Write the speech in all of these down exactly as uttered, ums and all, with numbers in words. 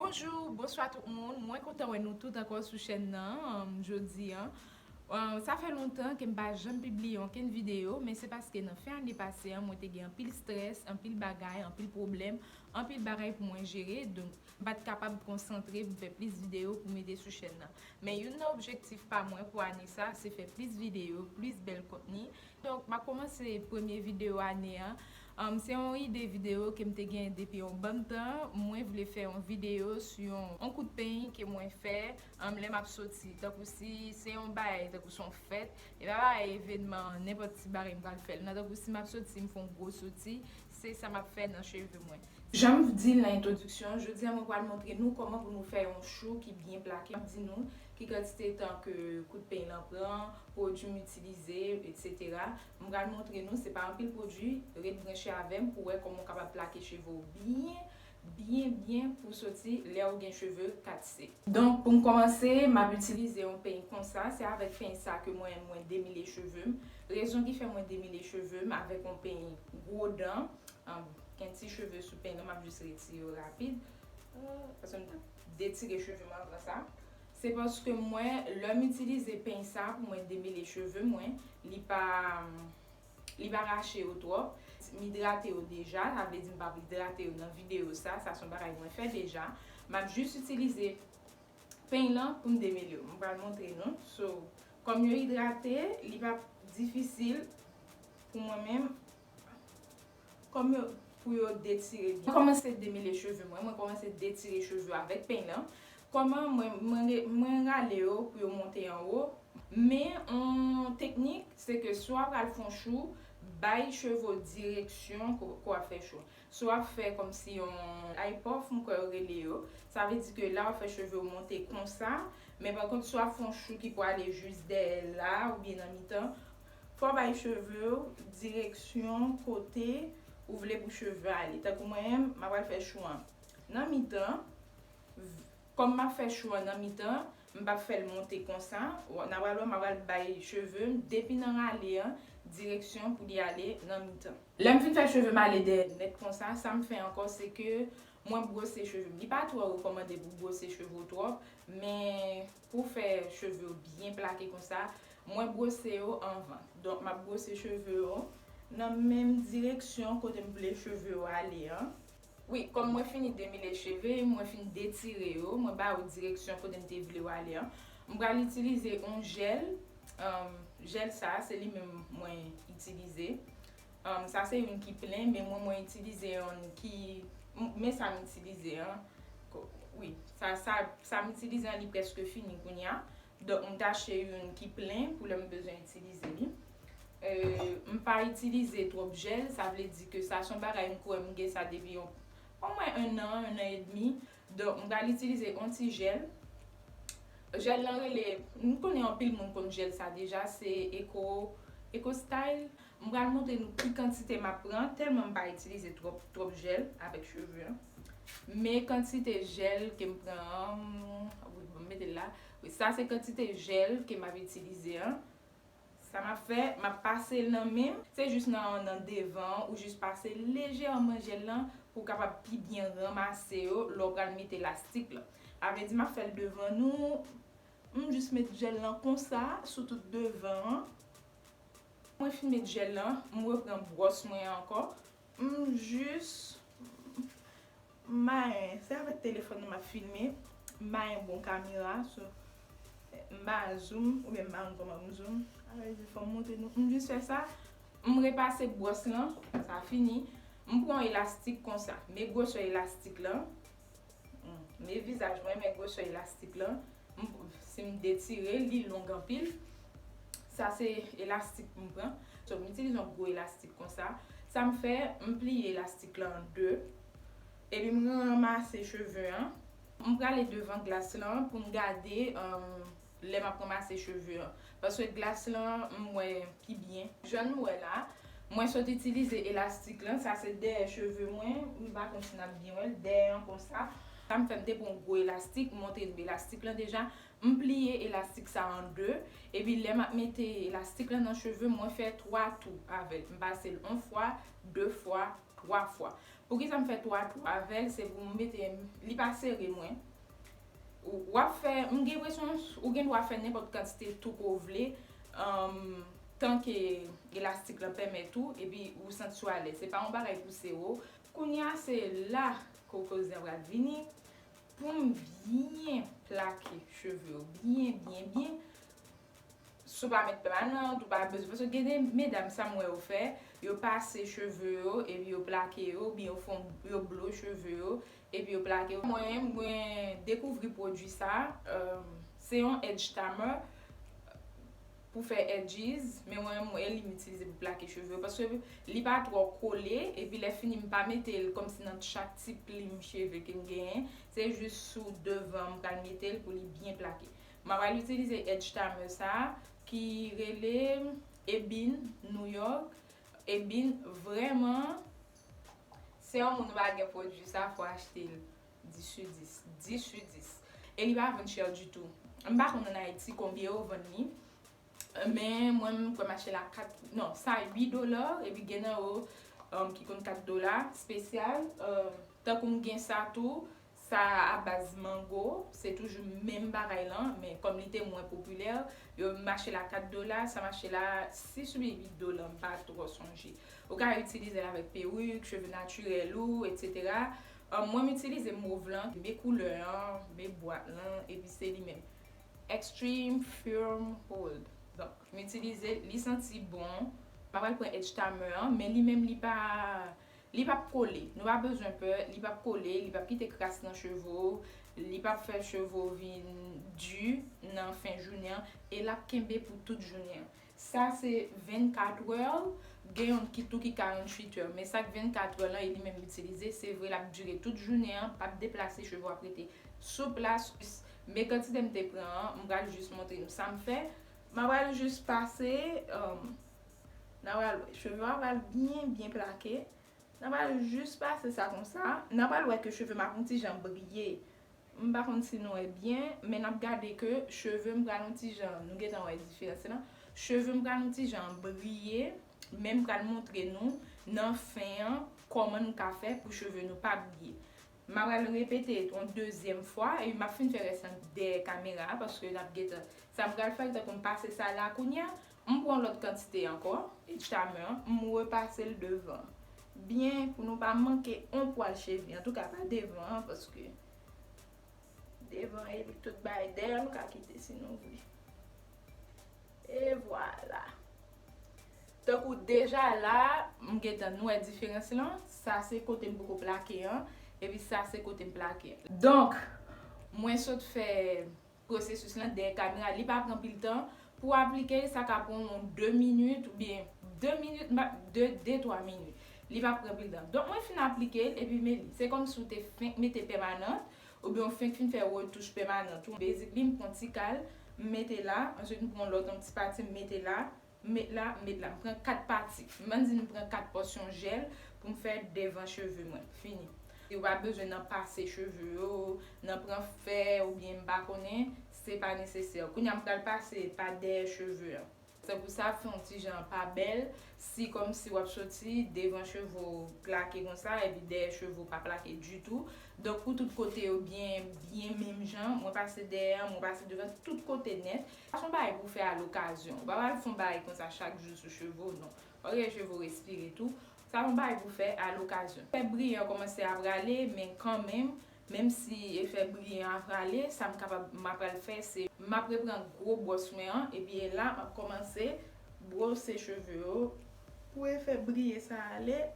Bonjou, bonswa tout moun. Mwen kontan wè nou tout ankò sou chèn nan, um, jodi an. Um, sa fè lontan ke m pa janm pibliye okenn videyo, men se paske nan fen ane pase an, mwen te gen anpil strès, anpil bagay, anpil pwoblèm, anpil bagay pou mwen jere. Donk, m pa t kapab konsantre pou m fè plis videyo pou mete sou chèn nan. Men youn nan objektif pa mwen pou ane sa, se fè plis videyo, plis bèl kontni. Donk, m ap kòmanse premye videyo ane an. Um, se yon ide videyo ke m te gen depi yon bann tan. Mwen vle fè yon videyo sou yon, yon kout peny ke mwen fè, um, lè m ap soti. Tankou si se yon bagay, tankou se yon fèt, e pa bagay evenman, nenpòt ti bagay m pral fè l nan. Tankou si m ap soti, m fè yon gwo soti, se sa m ap fè nan cheve mwen. Jan m di l nan entwodiksyon, jodi a mwen pral montre nou kòman pou nou fè yon chou ki byen plake. M ap di nou ki kantite tan ke kout peny lan pran, pwodui m itilize, etsetera. M pral montre nou, se pa anpil pwodui, ret branche avè m pou wè kòman w kapab plake cheve w byen, byen, byen pou soti lè w gen cheve kat se. Donk, pou m kòmanse, m ap itilize yon peny konsa. Se avèk peny sa ke mwen, mwen demele cheve m. Rezon ki fè mwen demele cheve m avèk yon peny gwo dan, um, gen ti cheve sou peny lan, m ap jis retire yo rapid. Uh, paske m t ap detire cheve m anvan sa. Se paske mwen, lè m itilize peny sa pou mwen demele cheve mwen, li pa, li pa rache yo twòp. M idrate yo deja, sa vle di m p ap idrate yo nan videyo sa, sa se yon bagay mwen fè deja. M ap jis itilize peny lan pou m demele yo. M pral montre nou. So, kòm yo idrate, li p ap difisil pou mwen menm, kòm yo, pou yo detire byen. Mwen kòmanse demele cheve mwen, mwen kòmanse detire cheve avèk peny lan. Kòman mwen, mwen, mwen rale yo pou yo monte anwo. Men yon teknik, se ke si w ap al fè yon chou, bay cheve w direksyon ko, ko w ap fè chou. Si w ap fè kòmsi yon eye puff, m kwè yo rele yo. Sa vle di ke la w ap fè cheve w monte konsa, men pa kont si w ap fè yon chou ki pwale jis dèyè la oubyen nan mitan, fò w bay cheve w direksyon kote ou vle pou cheve ale. Tankou mwen menm, m ap al fè chou an nan mitan. Kòm m ap fè chou an nan mitan, m p ap fè l monte konsa. W, n a pral wè, m a pral bay cheve m depi nan rale an direksyon pou li ale nan mitan. Lè m fin fè cheve m ale dèyè nèt konsa, sa m fè ankò, se ke mwen bwose cheve m. Li pa twò rekòmande pou bwose cheve w twòp, men pou fè cheve w byen plake konsa, mwen bwose yo anvan. Donk, m ap bwose cheve yo nan menm direksyon kote m vle cheve yo ale an. Wi, kòm mwen fini demele cheve, mwen fin detire yo, mwen ba yo direksyon kote m te vle yo ale an. M pral itilize yon jèl. Um, jèl sa, se li menm mwen itilize. Um, sa se youn ki plen, men mwen, mwen itilize youn ki, m, men sa m itilize an. Ko, wi, sa, sa, sa m itilize an, li prèske fini kounye a. Donk, m tache youn ki plen pou lè m bezwen itilize li. Euh, m pa itilize twòp jèl, sa vle di ke sa se yon bagay m kwè m gen sa depi yon, omwen ennan, ennan edmi. Donk, m pral itilize yon ti jèl. Jèl lan rele, m konnen anpil moun konn jèl sa deja, se Eco, Eco Style. M pral montre nou ki kantite m ap pran, tèlman m pa itilize twòp, twòp jèl avèk cheve an. Men kantite jèl ke m pran an, wi, bon, m mete l la. Wi, sa se kantite jèl ke m ap itilize an. Sa m ap fè, m ap pase l nan men m. Se jis nan, nan devan, ou jis pase lejèman jèl lan pou w kapab pi byen ranmase yo lè w pral mete lastik lan. Sa vle di m ap fè l devan nou, m jis met jèl lan konsa sou tout devan an. Mwen fin met jèl lan, m repran bwòs mwen an ankò. M jis mayen, se avèk telefòn nan m ap filme, m mayen bon kamera, so, m pa zoom, oubyen m pa konn kòman m zoom. Alò, fò m montre nou. M jis fè sa, m repase bwòs lan, sa fini. M pran yon elastik konsa, men gwosè elastik lan. Hmm, men vizaj mwen, men gwosè elastik lan. M, si m detire, li long anpil. Sa se elastik m pran. So, m itilize yon gwo elastik konsa. Sa m fè, m pliye elastik lan an de. Epi m ranmase cheve an. M prale devan glas lan pou m gade, um, lè m ap ranmase cheve an. Paske glas lan, m wè pi byen. Jan nou wè la, mwen sot itilize elastik lan, sa se dèyè cheve mwen, m pa konn si n ap byen wè l, dèyè an konsa. Sa m fè, m te pran yon gwo elastik, m montre nou elastik lan deja. M pliye elastik sa an de, epi lè m ap mete elastik lan nan cheve m, mwen fè twa tou avè l. M pase l yon fwa, de fwa, twa fwa. Poukisa m fè twa twou avè l? Se pou m mete, li pa sere mwen. Ou w ap fè, m gen enpresyon ou gen dwa fè nenpòt kantite twou ke w vle, um, tan ke elastik lan pèmèt ou, epi ou santi w alèz. Se pa yon bagay pou sere w. Kounye a, se la ke koze an pral vini. Pou m byen plake cheve yo, byen, byen, byen, si w pa met pèmanan, ou pa bezwen, paske gen de medam, sa m wè yo fè, yo pase cheve yo, epi yo plake yo, oubyen yo fè, yo blo cheve yo, epi yo plake yo. Mwen, mwen dekouvri pwodui sa, um, se yon edge tamer pou fè edges, men mwen, mwen, li m itilize pou plake cheve yo, paske li pa twò kole, epi lè fini, m pa mete l kòmsi nan chak ti plim cheve ke m genyen, se jis sou devan m pral mete l pou li byen plake. M ap al itilize edge tamer sa a ki rele Ebin New York. Ebin vrèman se yon moun ou pa gen pwodui sa, fò achte l. Dis sou dis. Dis sou dis. E li pa vann chè ditou. M pa konn ann Ayiti konbyen yo vann li. Men mwen m kwè m achte l a kat, non, sa uit dola, epi gen nan yo um, ki konn kat dola, spesyal. Um, tankou m gen sa tou, sa a baz mango, se toujou menm bagay lan, men kòm li te mwen popilè, yo m achte l a kat dola, sa m achte l a sis oubyen uit dola, m pa twò sonje. Ou ka itilize l avèk perik, cheve natirèl ou, etsetera. Um, mwen m itilize mov lan, men koulè an, men bwat lan, epi se li menm. Extreme Firm Hold. Donk, m itilize l, li santi bon. M ap al pran edge tamer an, men li menm li pa, li p ap kole. Nou pa bezwen pè, li p ap kole, li p ap kite kras nan cheve w, li p ap fè cheve w vin di nan fen jounen an, e l ap kenbe pou tout jounen an. Sa se vennkat è, gen youn ki tou ki karanntuit è, men sa k vennkat è lan, e li menm itilize, se vre l ap dire tout jounen an, p ap deplase, cheve w ap rete sou plas. Men kantite m te pran an, m pral jis montre nou sa m fè. M pral jis pase, um, n a pral wè, cheve a pral byen, byen plake. N a pral jis pase sa konsa. N a pral wè ke cheve m ap yon ti jan briye. M pa konn si nou wè byen, men n ap gade ke cheve m pral yon ti jan, nou gentan wè diferans lan. Cheve m pral yon ti jan briye, men m pral montre nou nan fen an kòman nou ka fè pou cheve nou pa briye. M a pral repete yon dezyèm fwa, e m ap fin fè rès lan dèyè kamera a, paske n ap gentan, sa m pral fè, tankou m pase sa la kounye a, m pran lòt kantite ankò, edge tamer an, m repase l devan. Byen, pou nou pa manke yon pwal cheve, antouka pa devan an, paske devan epi tout bagay dèyè, nou ka kite si nou vle. E vwala. Tankou deja la, m gentan nou wè diferans lan. Sa se kote m poko plake an, epi sa se kote m plake an. Donk, mwen sot fè pwosesis lan dèyè kamera, li pa pran anpil tan. Pou aplike l, sa ka pran yon de minit oubyen de minit, de, de, twa minit. Li pa pran anpil tan. Donk, mwen fin aplike l, epi men li. Se kòmsi w te fenk mete pèmanant, oubyen w fenk fin fè retouch pèmanant ou. Basically, m pran ti kal, m mete la, answit m pran lòt yon ti pati, m mete la, m met la, m met la. M pran kat pati. M ann di m pran kat pòsyon jèl pou m fè devan cheve mwen. Fini. E w pa bezwen nan pase cheve yo, nan pran fè oubyen m pa konnen, se pa nesesè. Kounye a m pral pase pa dèyè cheve an. Tankou sa ap fè yon ti jan pa bèl, si kòmsi w ap soti devan cheve w plake konsa, epi dèyè cheve w pa plake ditou. Donk, pou tout kote yo byen, byen menm jan, mwen pase dèyè an, mwen pase devan, tout kote nèt. Sa se yon bagay pou w fè a lokazyon. Ou pa pral fè yon bagay konsa chak jou sou cheve w, non. Fòk cheve w respire tou. Sa se yon bagay pou w fè a lokazyon. Fè bri an kòmanse ap rale, men kanmenm, menm si efè bri an ap rale, sa m kapab, m ap pral fè, se m ap reprann gwo bwòs mwen an, epi e la, m ap kòmanse bwose cheve yo pou efè briye sa ale.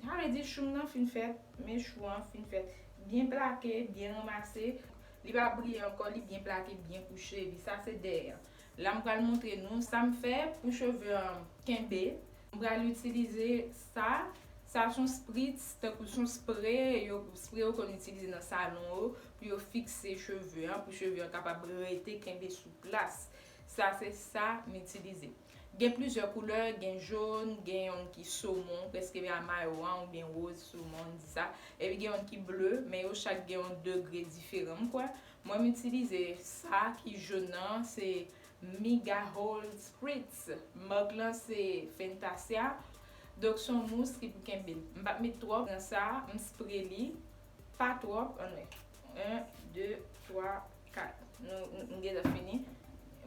Sa vle di, chou m nan fin fèt, men chou an fin fèt. Byen plake, byen ranmase. Li pa briye ankò, li byen plake, byen kouche. Epi sa se dèyè an. La, m pral montre nou sa m fè pou cheve an kenbe. M pral itilize sa. Sa se yon spritz, tankou se yon spre, yo, spre yo konn itilize nan salon yo, pou yo fikse cheve an, pou cheve an kapab rete kenbe sou plas. Sa se sa m itilize. Gen plizyè koulè, gen jòn, gen youn ki somon, prèske a mayo an, oubyen woz somon, di sa. Epi gen youn ki ble, men yo chak gen yon degre diferan, m kwè. Mwen, m itilize sa ki jòn nan, se Mega Hold Spritz. Mak lan se Fantasia. Donk, se yon mous ki pou kenbe l. M p ap met twòp nan sa, m spre li. Pa twòp, ann wè. En, de, twa, kat. Nou, nou, nou gentan fini.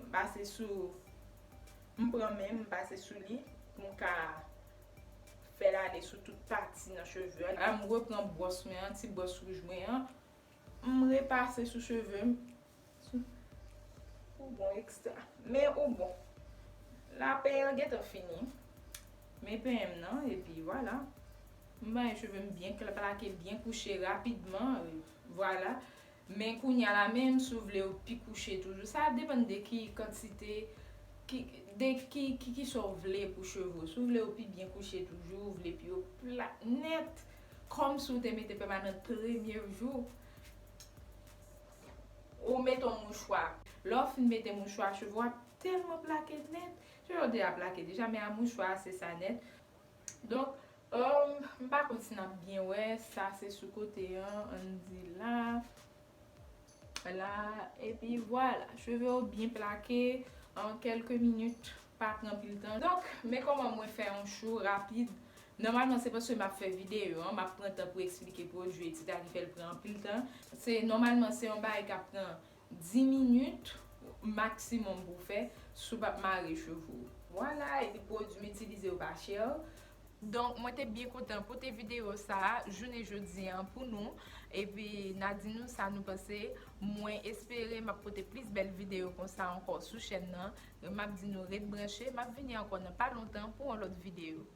M pase sou, m pran men m, m pase sou li pou m ka fè l ale sou tout pati nan cheve a. La, m repran bwòs mwen an, ti bwòs wouj mwen an. M repase sou cheve m. Ou bon, ekstra. Men ou bon. La, penyen an gentan fini. Men penyen m nan, epi vwala. M bay cheve m byen kla-, plake, byen kouche rapidman, vwala. Men kounye a la menm, si w vle yo pi kouche toujou, sa ap depann de ki kantite, ki, de ki, ki, ki sa w vle pou cheve w. Si w vle yo pi byen kouche toujou, w vle pou yo plat nèt, kòmsi w te mete pèmanan premye jou, ou mete yon mouchwa. Lè w fin mete mouchwa, cheve w ap tèlman plake nèt. Cheve w deja plake deja, men a mouchwa a, se sa nèt. Donk, um, m pa konn si n ap byen wè, sa se sou kote an, ann di la, la, epi vwala, cheve w byen plake, an kèlke minit, pa pran anpil tan. Donk, men kòman mwen fè yon chou rapid. Nòmalman, se paske m ap fè videyo an, m ap pran tan pou eksplike pwodui, etsetera, ki fè l pran anpil tan. Se, nòmalman, se yon bagay k ap pran dis minit maksimòm pou w fè, si w p ap mare cheve w. Vwala, epi pwodui m itilize yo pa chè. Donk, mwen te byen kontan pote videyo sa a, jounen jodi an pou nou. Epi, n a di nou sa nou panse. Mwen espere m ap pote plis bèl videyo konsa ankò sou chèn nan. M ap di nou ret branche, m ap vini ankò nan pa lontan pou yon lòt videyo.